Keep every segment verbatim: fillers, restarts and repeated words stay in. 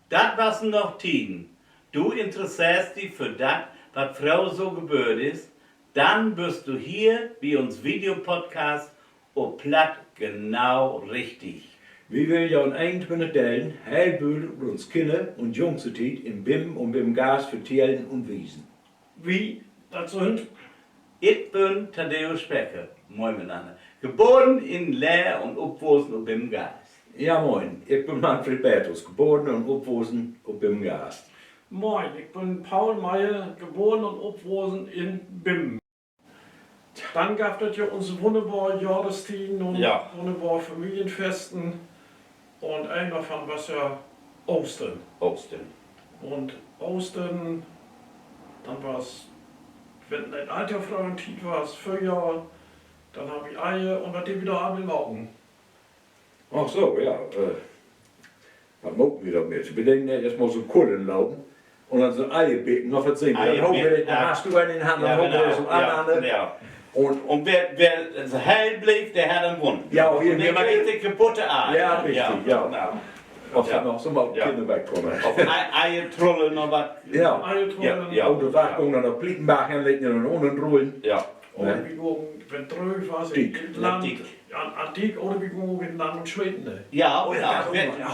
Dat wassen noch Tieden. Du interesseerst di för dat, wat fröher so geböört is? Dann büst du hier bi uns Videopodcast op Platt genau richtig. Wi willen jo in eenuntwintig Delen heel vööl ut uns Kinner- un Jungstiet in Bingum un Bingumgaste vertellen un wiesen. Wi, dat sünd: Ik bün Thaddäus Specker, moin mitnanner. Geboren in Leer un opwussen op Bingumgaste. Ja, moin. Ik bün Manfred Bertels, geboren un opwussen op Bingumgaste. Moin, ik bün Paul Meyer, geboren un opwussen in Bingum. Denn gaff dat ja uns wunnerbor Johrestieden un wunnerbor Familienfesten. Un een dorvan was ja Oostern. Oostern. Un Oostern, denn was, wenn dat Altjohr, Fröhjohr, Tiet was, Fröhjohr, denn harrn wi Eier un wat dee wi dor all mit maken. Ach so, ja. Wat maakt wi dor mit? Wi deen eerstmal so Kull inlopen un denn so Eier bicken, of wat sehn wi? Denn hoolt wi, denn harrst du een in de Hand, denn hoolt wi dat so an, an, un, un wer, wer heel bleev, de hett denn wunnen. Ja, of irgendwie, de kaputte Ei. Ja, richtig, ja. Of dat noch so mal Kinner wegkamen. Of Ei-, Eiertrullen oder wat. Ja. Eiertrullen. Oder wat, gahn denn na Plietenbarg hen, leggt denn unnen Rullen. Oder wi gungen, wenn dröög was, in Diek. An, an Diek, oder wi gungen in Land un smeeten de. Ja,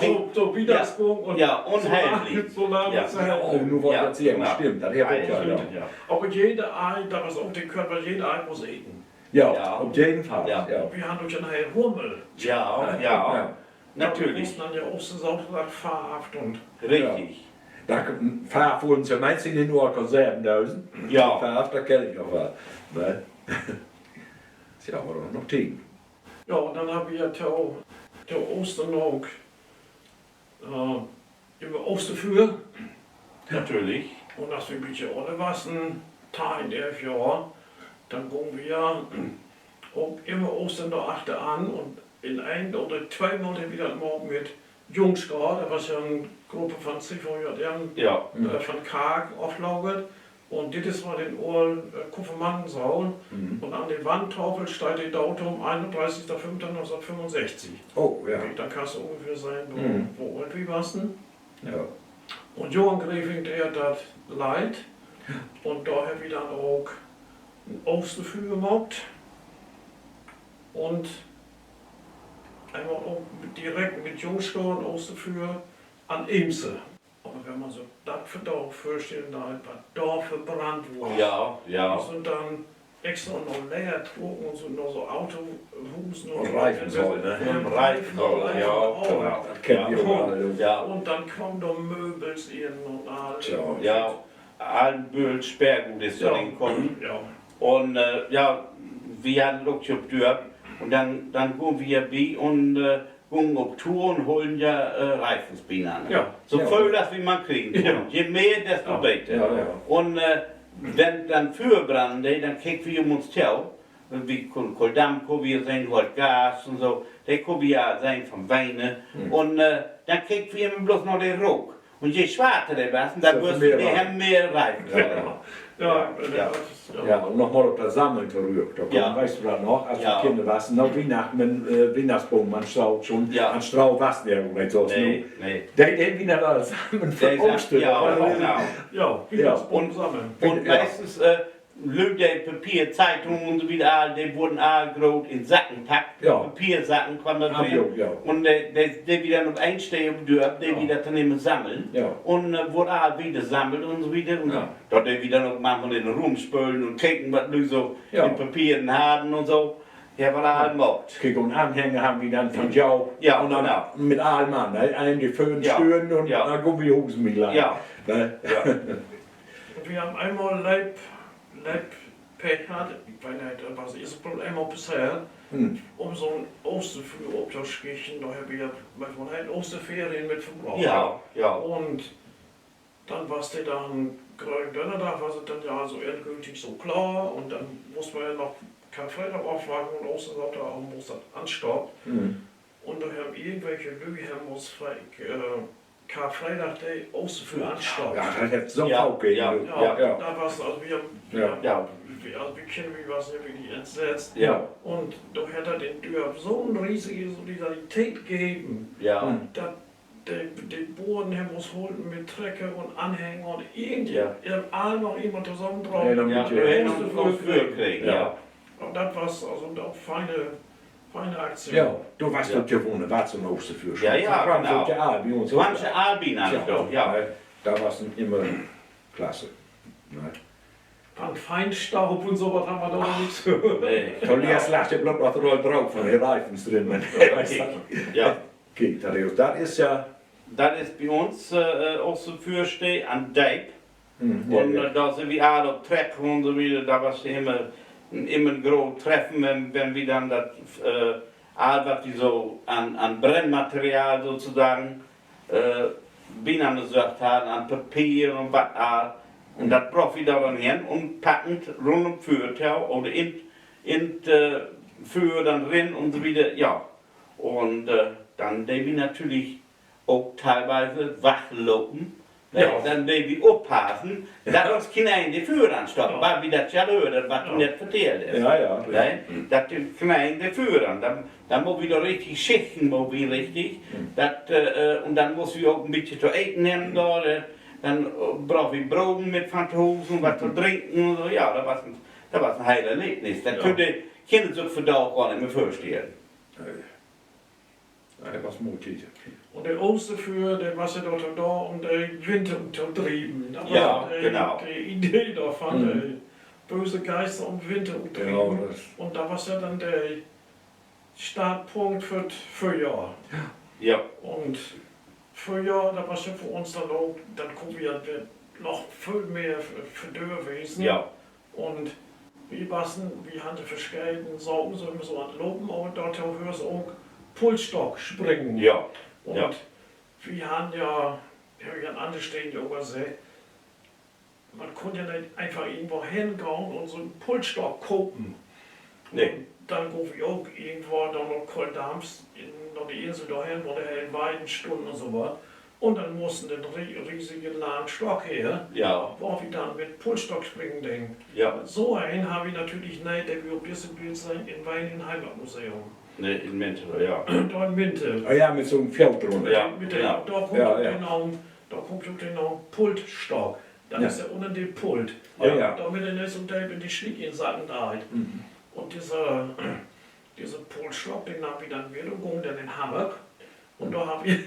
so, so, wi dat gunk un so lang, so lang, so lang. Oh, nu, wo dat seggen, stimmt, dat heff ik ok, ja. Aver jede Ei, dat was ok de Körper, jede Ei muss eten. Ja, op jeden Fall. Wi harrn ok en heel Hummel. Ja, natürlich. Wi mussen denn ja ok so Saterdag farvt un richtig. Farvt för uns ja meist in de Konservendösen. Farvt, dat kenn ik noch woll, ne? Is ja ok noch Tieden. Ja, un denn harrn wi ja to, to Oostern ok immer Oosterfüer. Natürlich. Un as wi en bietje öller wassen, teihn, elf Johr, denn gungen wi ja ok immer Oostern dor achteran un in een oder tweemal hebbt wi dat maakt mit Jungschoor, dat was ja en Gruppe von C V J M, von Kark oflagert. Un dit is, wo de ole Kuffermann saut. Un an de Wandtafel steiht de Datum eenundreißigster fünfter neunzehnhundertfünfundsechzig. Denn kannst du ungefähr sehn, wo oolt wi wassen. Un Johann Greving, de hett dat leidt. Un dor hebbt wi denn ok en Oosterfüer maakt. Un eenmal ok direkt mit Jungschoor Oosterfüer an Eemse. Aver wenn man sik dat vandaag vörstellen deit, wat dor verbrannt wurr. Wi sünd denn extra na Leer trocken un sünd na so Autohusen un Reifensaul, ne? Un Reifensaul, ja, genau. Un denn kamen dor Möbels in un all. Ja, allen Bült, Sperrgut is dor rin kamen. Un ja, wi harrn dat ok hier op Dörp. Un denn, denn gungen wi ja bi un gungen op Tour un hollen ja Reifens binanner. So vööl as wi man kriegen kunn. Je mehr, desto beter. Un wenn denn Füer brannen dee, denn keek wi üm uns to. Wi kunnen Koldamp, kunnen wi sehn, Holtgast un so. De kunnen wi ja sehn von Wene. Un denn keek wi jümmer bloots na de Rook. Un je swarter de was, denn wusst wi, de hebben mehr Reifen. Ja, un nochmal op dat Sammeln torüch. Dor weetst du dat noch, as wi Kinner wassen, na Wiehnachten, wenn Wiehnachtsboom an Stroh schon, an Stroh wassen de ja ok nich so as nu. De, de Wiehnachten sammeln för Oostern. Ja, un meistens Lüüd, de Papier, Zeitung un so wieder, all, de wurrn all groot in Sacken packt. Papiersacken kwamm dat rin. Un de, de, de wi denn op een Steed op Dörp, de wi dat denn immer sammeln. Un wurr all wieder sammelt un so wieder. Un dat de wi denn ok manchmal in de Ruum spölen un keken, wat Lüüd so in Papieren harrn un so. Ja, wat all maakt. Kiek, un Anhänger harrn wi denn von jo. Un denn mit all Mann, ne? Een, de vörn stünn un denn gungen wi Husen mit lang. Wi harrn eenmal leep, leep Pech hatt, ik weet nich, dat was eerst woll eenmal passeert, üm so'n Oosterfüer op to stichten, dor hebbt wi ja manchmal heel Oosterferien mit verbrocht. Un denn was de Dag, Gröndönnerdag, was dat denn ja so endgültig so klaar un denn muss man ja noch Karfreedag ofwaken un Oostersaterdag avends muss dat anstoppt. Un dor hebben irgendwelche Lüüd hebben uns för Karfreedag de Oosterfüer anstoppt. Ja, dat hett so faak geven. Dat was, also wi, wi, also wi Kinner, wi wassen ja wirklich entsetzt. Un dor hett dat in Dörp so'n riesige Solidarität geven, dat De, de Boren hebben uns holpen mit Trecker un Anhänger un irgendwie, ja, all noch immer tosamendragen. Ja, dor musst du för kregen, ja. Un dat was also ok feine, feine Aktion. Ja, dor was dat ja wunnerbor, so 'n Oosterfüer. Ja, ja, genau. Manche Albina, ja. Dat was immer klasse. Van Feinstaub un so wat harrn wi dor noch nich. Nee, toleerst lagg de bloot noch de Roll Droog van de Reifens rin, man. Ja, kiek, dat is, dat is ja, dat is bi uns, äh, ok so 'n Vörstee an Deep. Un, äh, dor sünd wi all op Trepp un so wieder. Dat was immer, immer en groot Treffen, wenn, wenn wi denn dat, äh, all wat wi so an, an Brennmaterial sotoseggen, äh, binanner söcht harrn, an Papier un wat all. Un dat brocht wi dor denn hen un packen rund üm Füer to oder in, in, äh, Füer denn rin un so wieder, ja. Un, äh, denn dee wi natürlich ok teilweise Wach lopen. Ne? Denn dee wi oppassen, dat uns keen een de Füer anstoppt, wiel wi dat ja höört, wat du nett vertellt hest. Ne? Dat de keen een de Füer an. Denn, denn mutt wi dor richtig schichten, mutt wi richtig. Dat, äh, un denn muss wi ok en bietje to eten hebben dor, äh, denn, äh, brocht wi Broden mit van to Huus un wat to drinken un so. Ja, dat was en, dat was en heel Erlebnis. Dat köönt de Kinner sük vandaag gor nich mehr vörstellen. Nee, dat was mooi Tiet. Un de Oosterfüer, de was ja dor, dor, üm de Winter to drieven. Dat was de, de Idee dorvan, de böse Geister üm Winter to drieven. Un dat was ja denn de Startpunkt för't Vörjohr. Un Vörjohr, dat was ja för uns denn ok, denn kunnen wi ja noch vööl mehr vör, vör de Döör wesen. Un wi wassen, wi harrn verscheden Saken so immer so an't Lopen, aver dorto höört ok Pulsstockspringen. Un wi harrn ja, heff ik an anner Steden ok al seggt, man kunn ja nich eenfach irgendwo hengahn un so 'n Pulsstock kopen. Un denn gungen wi ok irgendwo dor na Koldamps, na de Insel dorhen, wo de helen Weiden stunnen un so wat. Un denn mussten den rie-, riesigen langen Stock her, wo wi denn mit Pulsstock springen deden. So een harrn wi natürlich nich, de wi op disse Bild sehn, in Ween in't Heimatmuseum. Dor in Mintel. Ja, mit so'n Feld drunner. Dor kummt ok de Naam Pultstock. Dat is ja unner de Pult. Dormit he nich so deep in de Sliek insacken deit. Un disse, disse Pultstock, de nahmen wi denn mit un gungen denn in Hamborg. Un dor harrn wi,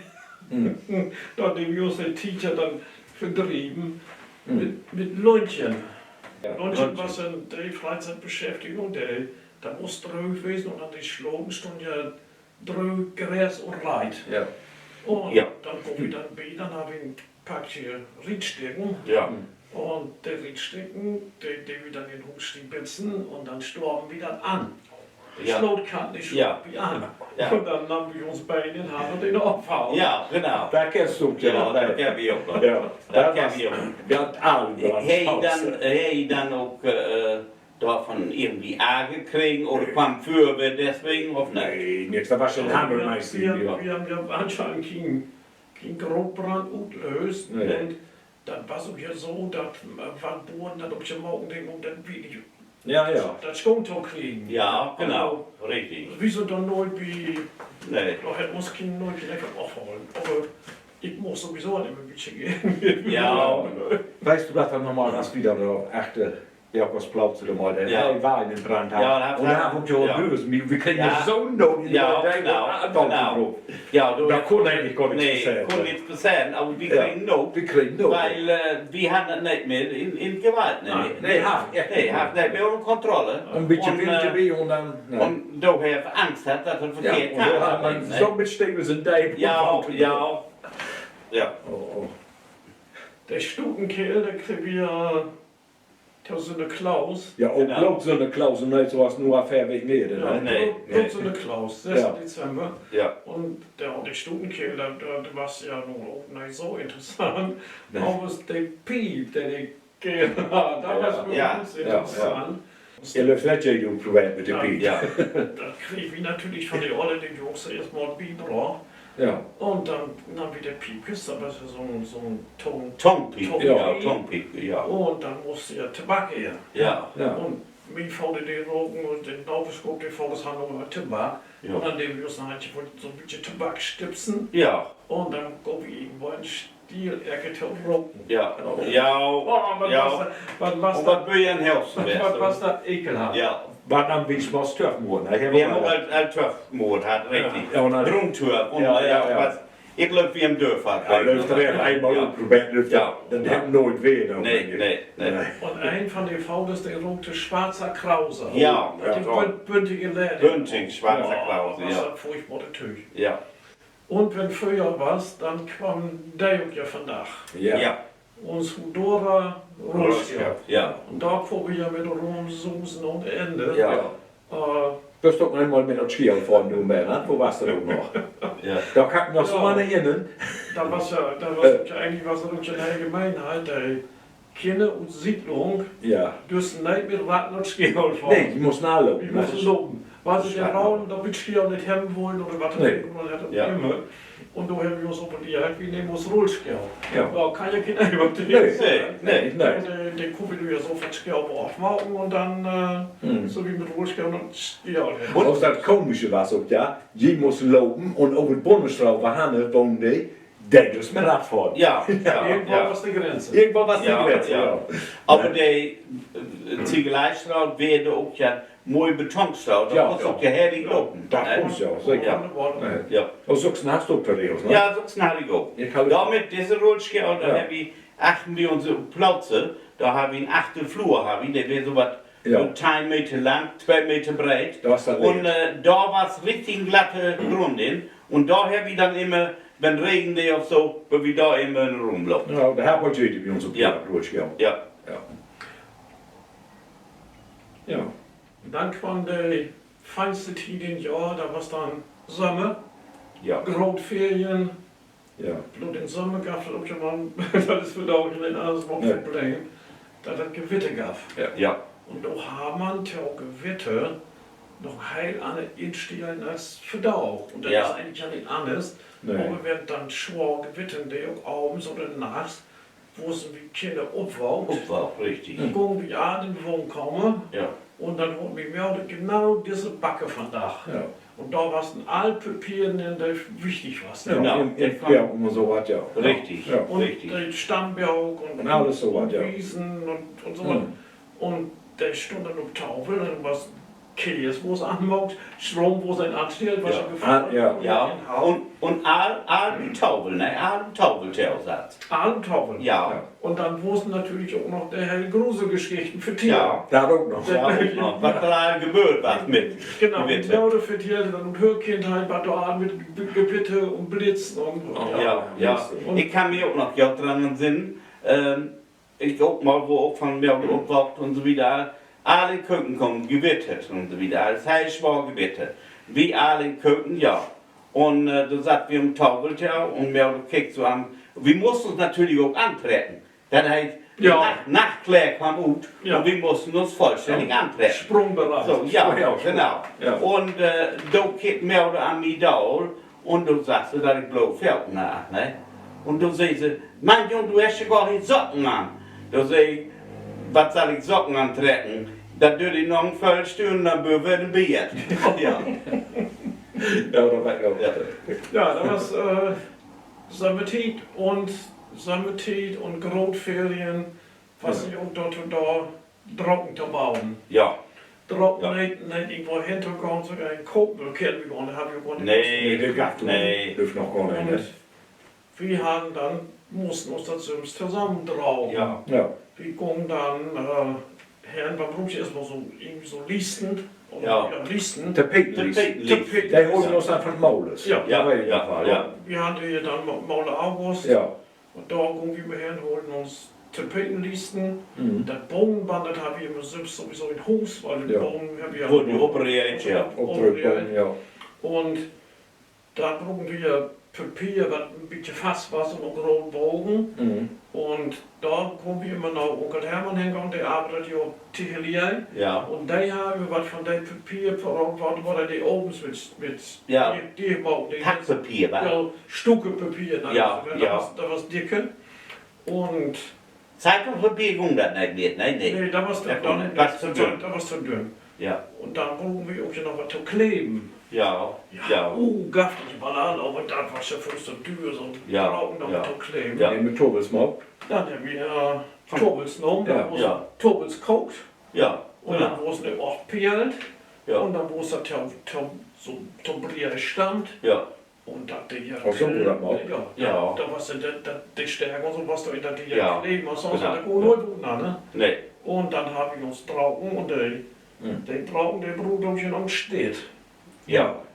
dor deen wi uns de Tiet ja denn verdrieven mit, mit Lunchen. Lunchen was ja de Freizeitbeschäftigung, de, dat muss dröög wesen un an de Sloten stunn ja dröög Gras un Reet. Un denn gungen wi denn bi, denn harrn wi en Packje Rietsticken. Un de Rietsticken, de, de wi denn in Huus stibitzen un denn storven wi dat an. Slootkant, de slooten wi an. Un denn nahmen wi uns Been in Hand un den ofhauen. Dat kennst du ok, ja. Dat kenn wi ok noch. Hest denn ok, äh, dorvan irgendwie Arger kregen oder kwamm Füerwehr deswegen, of nich? Nee, nix, dat was schon Hammer meist. Wi harrn ja anscheinend kien, kien Grootbrand utlööst. Un dat was ok ja so, dat, äh, wat Boren dat ok ja maken deden, üm dat wirklich, dat schoon to kriegen. Wi sünd dor nooit bi, dor hett uns kien, nooit kien een ofhollen. Aver ik muss sowieso al immer en bietje gehen. Weetst du dat denn noch mal, as wi dor achter Jakobsplatz dor mal den Wagen in Brand harrn? Un dor harrn wi ok ja böös, wi, wi kregen ja so'n Noot in de, dat kunn egentlich gor nich passeren, kunn nich passeren, aver wi kregen Noot, wi kregen Noot, wiel, äh, wi harrn dat nich mehr in, in Gewalt, ne? Nee, harrn wi nich mehr unner Kontrolle. Un bietje Wind dorbi un denn, un dor harr wi Angst hatt, dat dat verkehrt geiht. So mit Stevels in Deep. Ja. De Stutenkeerl, de kreeg wi to Sünnerklaus. Ja, ok bloot Sünnerklaus un nich so as nu al veer Weken eerder, ne? Bloot Sünnerklaus, sössten Dezember. Un de, de Stutenkeerl, dat, dat was ja nu ok nich so interessant. Aver de Piep, de, de Keerl, dat was för uns interessant. He lööv nett, de probeert mit de Piep. Dat kreeg wi natürlich van de Olle, de Jungs, eerstmal bibracht. Un denn nahmen wi de Piepkes, dat was ja so'n, so'n Toon-, Toonpiep. Un denn muss ja Tabak her. Un Mien Vader, de roken un de Naverschool, de Vaders harrn noch Tobak. Un denn dee wi us en Handje vull so'n bietje Tobak stipsen. Un denn gaht wi irgendwo in Stielecke to roken. Wat was dat ekelhaft. Wat wi smaals Töffmoor, ne? Wi harrn al, al Töffmoor hatt, richtig. Bruuntöff un, ik glööv, wi harrn Dörfhack. Eenmal utprobeert, dat hett nooit weh, ne? Un een von de Vaders, de rookte Schwarzer Krause. Bün-, büntige Leder. Büntig, Schwarzer Krause, ja. Was dat furchtbare Tüüg. Un wenn Fröhjohr was, denn kwamm de ok ja vandaag. Uns Foodora Rullschoh. Un dor köönt wi ja mit rumsusen ohne Enn. Büst ok eenmal mit na Schiel fahren, du, Bernhard? Wo warst du denn noch? Dor kann ik mi noch so an erinnern. Dat was ja, dat was ja egentlich was dat ok ja 'ne Allgemeenheit, de Kinner ut Siedlung, de dürsten neet mit Rad na Schiel fahren. Nee, de mussen lopen. Wiel se de Rad dor bi Schiel nich hebben wullen oder wat, dat hett ok immer. Un dor hebbt wi us överleggt, wi nehmen us Rullschoh. Dor kann ja keen een wat tegen seggen. Un de, de köönt wi nu ja so van Schiel afmaken un denn sünd wi mit Rullschoh na Schiel hen. Un dat Komische was ok, ja, ji mussen lopen un op de Bunnestraat, wo Hanne wohnen dee, de dürst mit Rad fahren. Irgendwo was de Grenz, ja. Aver de Ziegeleiestraat weer dor ok ja moi Betonstraat, dor kunn ok de Herrie lopen. Dat kunn ja, seker. Ja, süksen harrst du ok to Reos, ne? Ja, süksen harr ik ok. Dor mit disse Rullschoh, dor harr wi achtern bi uns Platze, dor harr wi en Achterfloor, harr wi, de weer so wat, so teihn Meter lang, twee Meter breet. Un dor was richtig en glatte Grund in. Un dor harr wi denn immer, wenn Regen weer of so, bün wi dor immer in rumlopen. Ja, dor harr wi ok bi uns op Rullschoh. Denn kwamm de feinste Tiet in't Johr, dat was denn Sommer. Grootferien. Bloot in'n Sommer gaff dat ok ja mal, dat is vandaag ja nich anners, mal en Problem, dat dat Gewitter gaff. Un dor harr man to Gewitter noch heel anner Instellen as vandaag. Un dat is egentlich ja nich anners. Aver wenn dat denn swoor gewittern dee, ok avends oder nachts, wurrn wi Kinner opwaakt, gungen wi all in de Wohnkamer un denn harrn wi meldt, genau disse Backe vandaag. Un dor wassen all Papieren in, de wichtig wassen. Un de Stammbook un Wiesen un so wat. Un de stunn denn op Tafel, un was Kees wurr anmaakt, Stroom wurr anstellt, was gefröört, un all bi Tafel, ne, all bi Tafel tosatzt. All bi Tafel. Un denn wurrn natürlich ok noch de heel Gruselgeschichten vertellt. Dat ok noch. Wat dor all geböört was mit Gewitter. Genau, Moder vertell denn ut hör Kindheit, wat dor all mit Gewitter un Blitz un, ja. Ik kann mi ok noch goot dran ensinnen, ik ok mal, wo ok van Moder opwaakt un so wieder, all in Köken kamen, gewittert un so wieder. Is heel swoor gewittert. Wi all in Köken, ja. Un dor satt wi üm Tafel, ja, un Moder keek so an. Wi mussten us natürlich ok antrecken. Dat heet, Nachtkleer kaam ut un wi mussten us vullstännig antrecken. So, ja, genau. Un do keek Moder an mi daal un do sach se, dat ik bloot Föten harr, ne? Un do sä se: Mann Jung, du hest ja gor keen Socken an. Do sä ik: Wat sall ik Socken antrecken? Dat düürt noch en Viertelstünn, denn bün ik weer in Bedd. Ja, dat was Sommertiet un, Sommertiet un Grootferien was ja ok dorto dor, Drocken to bauen. Drocken, neet, neet irgendwo hen to gahn, sogor in Kopen, kennen wi gor nich, harrn wi gor nich. Nee, dat gaff dat noch gor nich. Wi harrn denn, mussten us dat sülvst tosamendragen. Wi gungen denn hen, wat bruukst du eerstmal, so, irgendwie so Leisten, oder, ja, Leisten. Tapetenleisten. De hollen wi us denn van Molers. Wi harrn de denn Moler August. Un dor gungen wi mal hen, hollen us Tapetenleisten. Dat Bonenband, dat harrn wi immer sülvst sowieso in Huus, wiel de Bonen hebbt wi ja opdröppt. Un denn bruken wi Papier, wat en bietje fast was un ok groot bogen. Un dor kunnen wi immer na Unkel Hermann hengahn, de arbeidt ja op Tichelie. Un de harr immer wat van de Papier paraat, wat, wat he de Ovens mit, mit, de, de Packpapier, wa? Ja, Stukapapier, ne? Dat was, dat was dicke. Un Zeitungspapier gung dat nich mehr, ne, ne. Nee, dat was to dünn. Dat was to dünn. Ja. Un denn bruken wi ok ja noch wat to kleven. Ja, ja. Oh, gaff dat mal, aver dat was ja vööl to düer, so 'n Draken dor mit to kleven. Denn hebbt wi, äh, Tobels nahmen, dor wurr Tobels kookt. Un denn wurr se oppeelt. Un denn wurr dat to, to, so, to Bree stampt. Un dat Ding, ja, dat was ja, dat, dat, de Stärke un so was dor in dat Ding kleven, as sünst, dat gung nich ut, ne? Un denn harrn wi uns Draken un de, de Draken, de bruuk ok ja noch en Steed.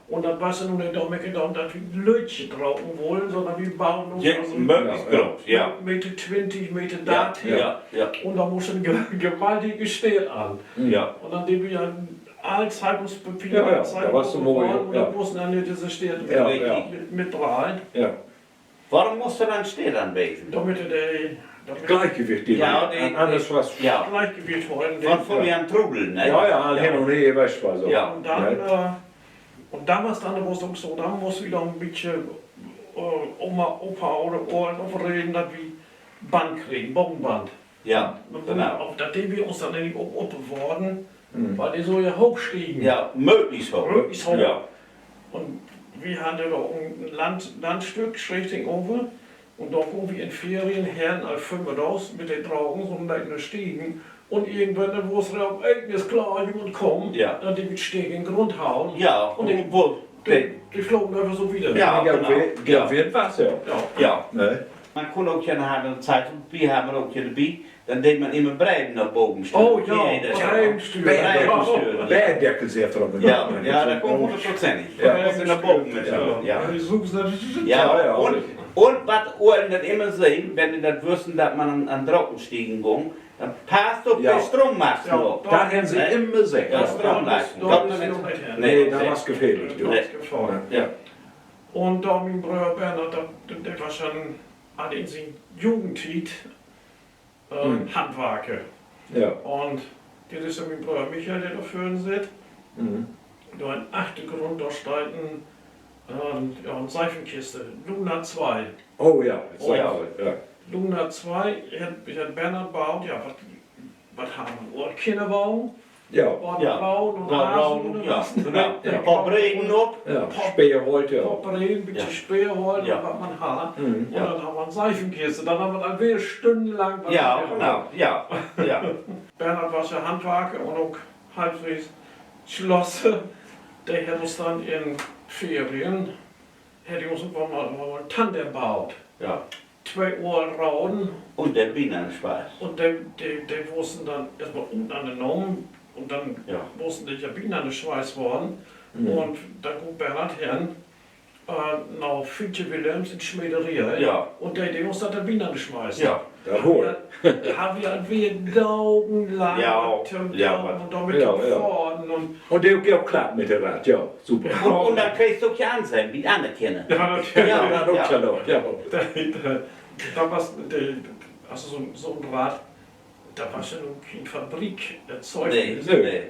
Un dat was ja nu nich dormit gedan, dat wi lüttje Draken wullen, sonnern wi bauen uns also möglichst groot, Meter twintig, Meter dartig. Un dor muss en ge-, gewaltige Steed an. Un denn deed wi ja all Zeitungspapier, dat mussen denn disse Steed mit, mit, mit dran. Worüm muss dor denn Steed an wesen? Dormit de, dormit Gleichgewicht, de, ja, de, anners was Gleichgewicht hollen, wat för en Trubbel, ne? Ja, ja, all hen un her, weetst du, so. Un denn, äh, un damals denn, dor was ok so, denn muss wi dor en bietje, äh, Oma, Opa oder Ohren opregen, dat wi Band kregen, Bogenband. Ja, genau. Dat deen wi uns denn nämlich ok opbewahren, wiel de sull ja hooch stiegen. Ja, möglichst hooch. Möglichst hooch. Un wi harrn dor en Land-, Landstück schräg tegenover. Un dor gung wi in Ferien hen, al vörmiddags mit de Draken, so 'n beten stiegen. Un irgendwann, denn was op eenmal klaar, jemand kamen, denn de mit Steed in Grund hauen. Ja, un de, de flogen eenfach so wieder. Ja, genau. Ja, ja, was, ja. Ja. Man kunn ok ja, harr en Zeitung, wi harrn ok ja dorbi, denn dee man immer Breven na boven stüllen. Oh, ja, Breven stüllen. Beerdeckel, seggt man. Ja, ja, dat kummt hunnertprozentig. Ja, na boven mit, ja. Ja, un, un wat Ollen dat immer seen, wenn de dat wüssen, dat man an Draken stiegen gung, denn passt op de Stroommasten op. Dat harrn se immer seggt. Ja, Stroommasten. Nee, dat was gefährlich, du. Un dor mien Bröer Bernhard, dat, dat was schon al in sien Jugendtiet, äh, Handwarker. Un dit is ja mien Bröer Michael, de dor vörn sitt. Dor in Achtergrund, dor steiht en, äh, ja, en Seifenkiste, Luna twee. Oh ja, Luna twee, hett, hett Bernhard baut, ja, wat, wat harrn wi? Oll Kinnerwagen. Ja. Braun un Hasen un wat. Poor Breden op. Poor Breden, bietje Speerholt un wat man harr. Un denn harr man Seifenkiste. Denn harr man al weer stünnenlang wat. Ja, genau, ja. Bernhard was ja Handwarker un ok Halbwegs Slosser. De hett uns denn in Ferien, hett he uns irgendwann mal, mal en Tandem baut. Twee olle Raden. Un de binanner sweißt. Un de, de, de wussen denn eerstmal utenanner nahmen un denn wussen de ja binanner sweißt worrn. Un denn gung Bernhard hen, äh, na Fietje Willems in Smederee. Un de, de deed uns dat denn binanner sweißen. Harrn wi al weer dagenlang to doon un dormit to fahren un de ok, ok klappt mit de Rad, ja, super. Un, un denn kreegst du ok ja ansehn bi anner Kinner. Ja, dat ok, ja. Dat was de, also so, so 'n Rad, dat was ja nu keen Fabrikerzeugt.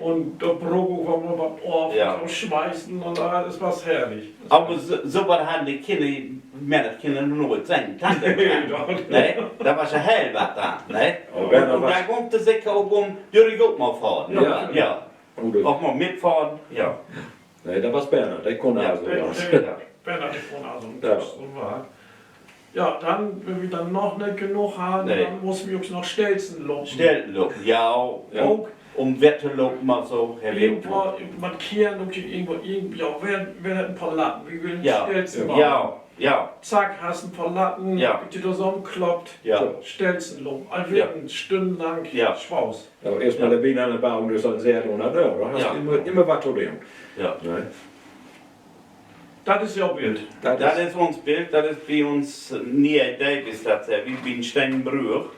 Un dor bruuk man mal wat af, sweißen un dat was herrlich. Aver so, so wat harrn de Kinner, Männerkinner noch nooit sehn. Tandem, ne? Dat was ja heel wat denn, ne? Un denn gung de seker ok um, dörv ik ok mal fahren. Ja. Ok mal mitfahren, ja. Nee, dat was Bernhard, de kunn also wat. Bernhard, de kunn also wat. Ja, denn, wenn wi denn noch nich genoog harrn, denn mussen wi ok noch Stelzen lopen. Stelzen lopen, ja. Ok. Um Wetter lopen, also, markeren, ok irgendwo, irgendwo, ja, wer, wer hett en poor Latten, wi willen Stelzen maken. Zack, hest en poor Latten, bietje tosamenkloppt, Stelzen lopen. Al weer en stünnenlang Spaß. Ja, eerstmal de Benen an de Baum, dat is al sehr unangenehm, dor hest immer, immer wat to doon. Dat is ja Bild. Dat is uns Bild, dat is bi uns, nee, de is dat, äh, bi, bi 'n Steenbrook.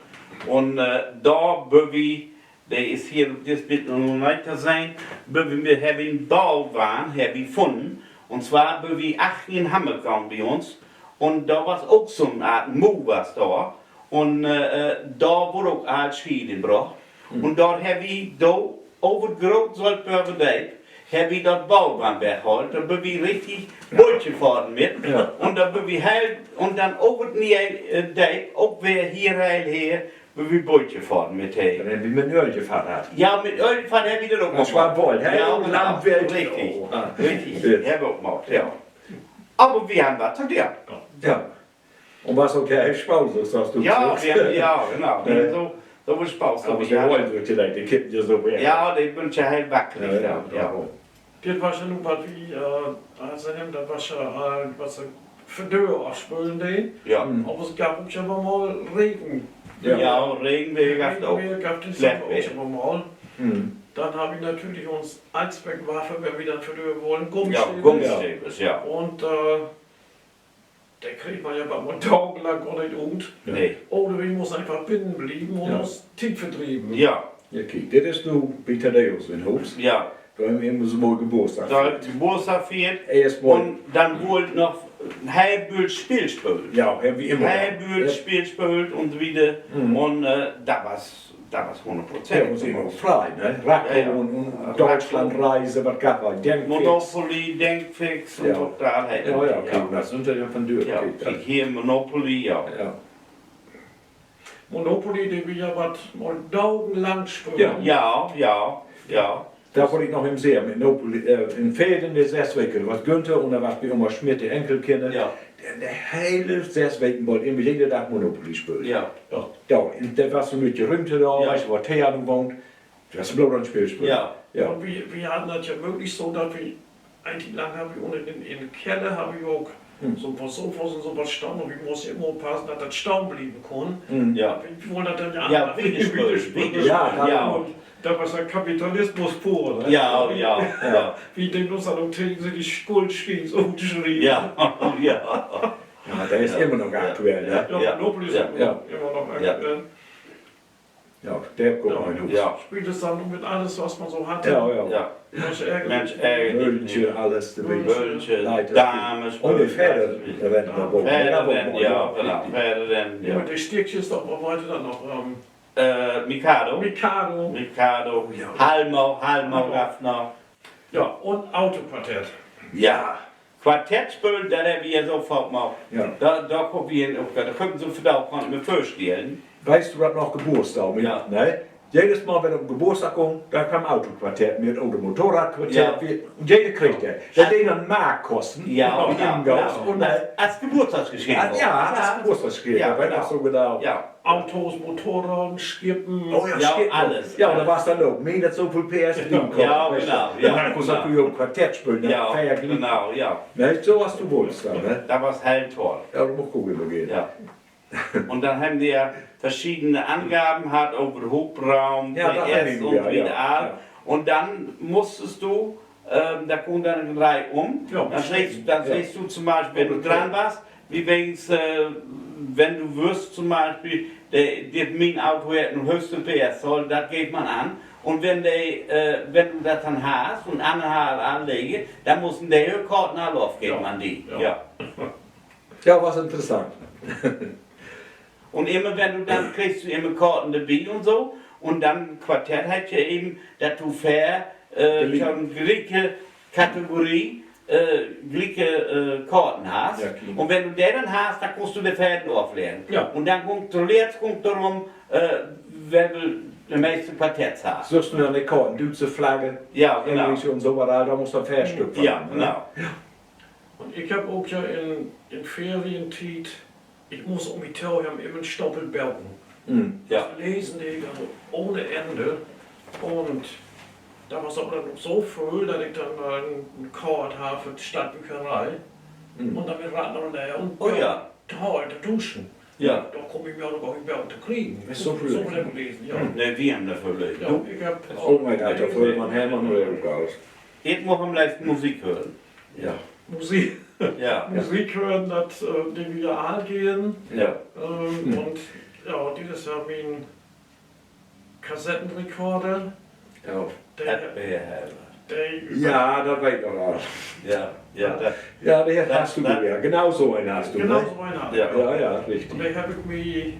Un, äh, dor bün wi, de is hier op dit Bild noch nich to sehn, bün wi, hebbt wi en Bauwahn, hebbt wi funnen. Un zwar bün wi achter in Hammelkam bi uns. Un dor was ok so 'n Aart Mu was dor. Un, äh, äh, dor wurr ok all Schiet in brocht. Un dor hebbt wi do över 't grote Soltbörger Deep, hebbt wi dat Bauwahn weghaalt. Dor bün wi richtig Bötje fahren mit. Un dor bün wi heel, un denn över 't ne'e, äh, Deep, ok weer hier heel her, Sünd wi Boot fohren mit he. Denn hebbt wi mit Öl fohrt. Ja, mit Öl fohrt hebbt wi denn ok noch mal. Richtig. Richtig. Hebbt wi ok maakt, ja. Aver wi harrn wat to doon. Ja. Un was ok heel Spaß, so as du, ja, genau. So, so veel Spaß, aver de Rollen, de kippen ja so weg. Ja, de bünt ja heel wackelig, ja. Dit was ja nu, wat wi, äh, also, dat was ja, äh, wat se vördör afspölen deen. Ja. Aver dat gaff ok ja mal Regen. Ja, Regen, de gaff dat ok ja mal. Denn harr wi natürlich uns Allzweckwaffen, wenn wi denn vördör wullen, Gummistevel. Gummistevel, ja. Un, äh, de kreeg man ja wat man dagenlang gor nich ut. Nee. Oder wi mussen eenfach binnen blieven un uns Tiet verdrieven. Ja. Ja, kiek, dit is nu bi Thaddäus in Huus. Ja. Dor hebbt wi immer so mooi Geburtsdag fiert. Geburtsdag fiert. Eerst mal. Un denn wurr noch heel bült Speel spöölt. Ja, hebbt wi immer. Heel bült Speel spöölt un so wieder. Un, äh, dat was, dat was hunnert Prozent. Ja, un se immer frei, ne? Racco un, un Deutschlandreise, wat gaff dat? Denkfix. Monopoly, Denkfix un so, dat heet ja, dat sünd ja von dör. Ja, kiek, hier Monopoly, ja. Monopoly, de wi ja wat mal dagenlang spöölt. Ja, ja, ja. Dat wull ik noch even seggen, Monopoly, äh, in Veerden, de sess Weken, wat Günther un denn was bi Oma Schmidt, de Enkelkinner. Ja. De, de hele sess Weken wull immer jeden Dag Monopoly spölen. Ja. Dat was so 'n lüttje Rüümte dor, weetst du, wo Thea nu wahnt. Dat was bloot an't Speel spölen. Ja. Un wi, wi harrn dat ja mööglich so, dat wi, en Tiet lang harrn wi unnen in, in Keller harrn wi ok so 'n poor Sofas un so wat stahn, un wi mussen immer oppassen, dat dat stahn blieven kunn. Ja. Wi, wi wullen dat denn ja, ja, wieder spölen, wieder spölen. Ja, dat was ja Kapitalismus pur, ne? Ja, ja, ja. Wi deen uns denn ok tegensiedig Schuldschiens utschreven. Ja, ja. Ja, dat is immer noch aktuell, ne? Ja, Monopoly is immer noch aktuell. Ja, de kummt noch in Huus. Speelt dat denn mit allens, wat man so hett. Ja, ja. Mensch, ärger dich nich. Möllentje, allens dorbi. Möllentje, Dames, un de Pferde, de weern dor boven. Pferde, ja, genau. Pferde, ja. Mit de Stickjes doch, wat weer denn noch, ähm, Mikado. Mikado. Mikado. Halmo, Halmo gaff dat noch. Ja, un Autoquartett. Ja. Quartett spölen, dat hebbt wi ja so faak maakt. Ja. Dor, dor kummt wi hen, ok, dat köönt Se sük vundaag gor nich mehr vörstellen. Weetst du dat noch, Geburtsdag, ne? Jedes Mal, wenn op 'n Geburtsdag gung, denn kaam Autoquartett mit oder Motorradquartett, un jeder kreeg dat. Dat deen denn Mark kosten. Ja, as Geburtstagsgeschenk. Ja, as Geburtstagsgeschenk, dat weer noch so genau. Autos, Motorräder, Schippen. Oh ja, Schippen. Ja, dor was denn ok, nee, dat so veel P S drin kummt. Ja, genau, ja. Denn kunnst du ok Quartett spölen, dat weer ja genau, ja. Ne, so as du wullt denn, ne? Dat was heel toll. Ja, dat mutt goot gahn. Ja. Un denn hebbt de ja verschiedene Angaven hatt över Hubraum, P S un so wieder all. Un denn musstest du, ähm, dor kummt denn en Reih um. Denn seggst du to'n Bispeel, wenn du dran wast, wie wegens, äh, wenn du wüsst to'n Bispeel, de, dit, mien Auto hett nu höchste P S-Zahl, dat geev man an. Un wenn de, äh, wenn du dat denn harrst un anner harr al lege, denn mussen de hör Korten al ofgeven an di. Ja. Ja, was interessant. Un immer wenn du denn, kreegst du immer Korten dorbi un so. Un denn Quartett hett ja even, dat du veer, äh, to'n glieke Kategorie, äh, glieke, äh, Korten harrst. Un wenn du de denn harrst, denn kunnst du de veerten ofleggen. Un denn kummt, toletzt kummt dorum, äh, well de meeste Quartetts harr. Sühst du denn de Korten, düütsche Flagge, engelsche un so wat, dor musst du veer Stück von hebben, ne? Un ik heff ok ja in, in Ferientiet, ik muss ok mit togeven, immer en Stapel Boken. Dat lesen dee ik also ohne Ende. Un dat was aver denn ok so vööl, dat ik denn mal en, en Kaart harr för de Stadtbücherei. Un denn mit Rad na Leer un, ja, toll, to duschen. Dor kumm ik mi ok nich mehr to kriegen. So vööl heff ik lesen, ja. Nee, wi hebben dor vööl lesen. Ja, ik heff ok mal dat, dor vööl man helemaal nich ut. Ik much an'n leevsten Musik hören. Musik, Musik hören, dat, äh, de wi ja all geern. Un, ja, dit is ja mien Kassettenrekorder. Ja, dat weet ik noch woll. Ja, de harrst du ja. Genau so een harrst du, ne? Ja, ja, richtig. Un de heff ik mi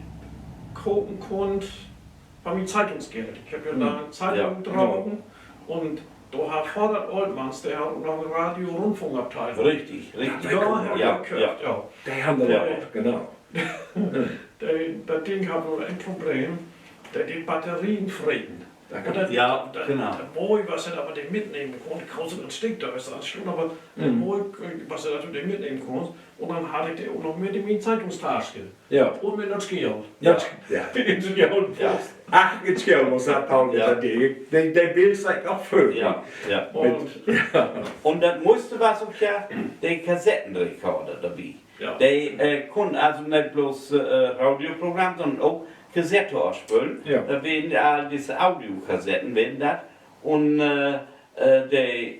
kopen kunnt van mien Zeitungsgeld. Ik heff ja dor Zeitung drapen un dor harr Vader Oltmanns, de harr ok noch en Radio-Rundfunkabteilung. Richtig, richtig. Dor heff ik köfft, ja. De harrn dor, genau. De, dat Ik heff nu en Problem, dat de Batterien freten. Un dat, ja, dat, genau. Dat Boy, wat he aver de mitnehmen kunn, de Krause un Stick, dor is dat schon, aver de Boy, wat he natürlich de mitnehmen kunn. Un denn harr ik de ok noch mit in mien Zeitungstasch. Ja. Un mit dat Schild. Ja. Ja. In de Schild. Ja. Ach, in Schild, wat dat Paul, ja, dat Ding. De, de Bild seh ik noch vör mi. Ja, ja. Un, ja. Un dat Moiste was ok ja de Kassettenrekorder dorbi. Ja. De, äh, kunn also net blots, äh, Radioprogramm, sonnern ok Kassette afspölen. Ja. Dat weren all disse Audiokassetten, weren dat. Un, äh, äh, de,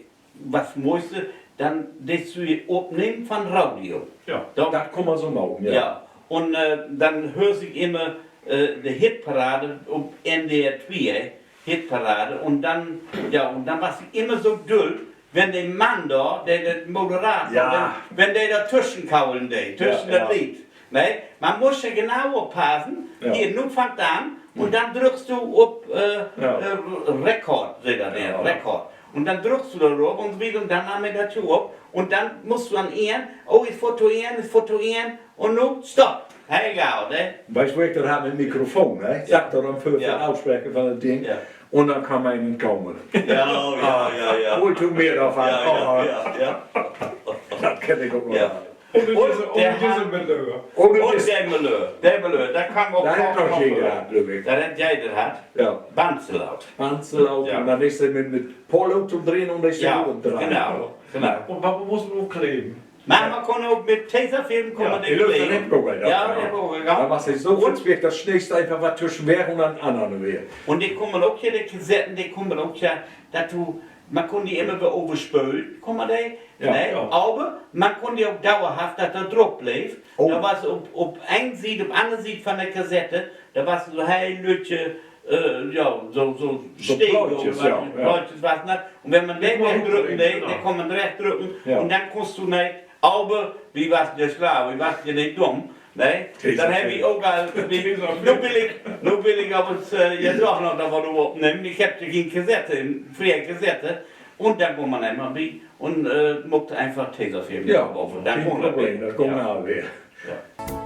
wat Moiste, denn deest du opnehmen van Radio. Ja, dat kunn man so maken, ja. Ja. Un, äh, denn höör ik immer, äh, de Hitparade op N D R twee, Hitparade. Un denn, ja, un denn was ik immer so dull, wenn de Mann dor, de, de Moderator, ja, wenn, wenn de dor tüschen kaulen dee, ja, tüschen dat, ja, Leed. Ne? Man muss ja genau oppassen. Ja. Hier, nu fangt an. Un denn drückst du op, äh, ja, äh, Rekord, seggt dat, ja, Rekord. Un denn drückst du dor op un so wieder un denn nahm he dat ja op. Un denn musst du an Enn, oh, is fotoen, is fotoen. Un nu, stopp. Egal, ne? Weetst, wo ik dat harr mit Mikrofon, ne? Ja. Satt dor denn vör, vör, ja, Ausspreker van dat Ding. Ja. Un denn kaam he in Kamer. Ja, ja, ja, ja. Hoolt du mi dor van, ja, ja, oh, ja, ja. Dat kenn ik ok noch. Ja. Un de, un de Malöör. Un de Malöör. De Malöör, dat kann ok, dat hett doch jeder hatt, glööv ik. Dat hett jeder hatt. Ja. Bandselaut. Bandselaut, ja. Un denn is he mit, mit Polo to drehen un de, ja, genau, genau. Un wat musst du opkleven? Man, man kunn ok mit Tesafilm, kunn man de kleben. Ja, de löppt ok, ja. Dat was so, un, dat sneekst eenfach wat tüschen weg un denn annern weer. Un de kunn man ok hier, de Kassetten, de kunn man ok ja, dat du, man kunn de immer weer överspölen, kunn man de, ne? Ja. Aver man kunn de ok duerhaft, dat dat drop bleev. Oh. Dat was op, op een Siet, op anner Siet van de Kassette, dor was so heel lüttje, äh, ja, so, so Stegen, Plaatjes, ja, Plaatjes was dat. Un wenn man de wegdrücken dee, genau, denn kunn man recht drücken. Ja. Un denn kunnst du, ne, aver wi was ja slau, wi was ja nich dumm, ne? Denn heff ik ok al, nu will ik, nu will ik aver, äh, ja doch noch dor wat opnehmen. Ik heff ja keen Kassette, free Kassette. Un denn kunn man eenmal bi un, äh, maakt eenfach Tesafilm, ja, drop. Keen Problem, dat kunn man weer. Ja.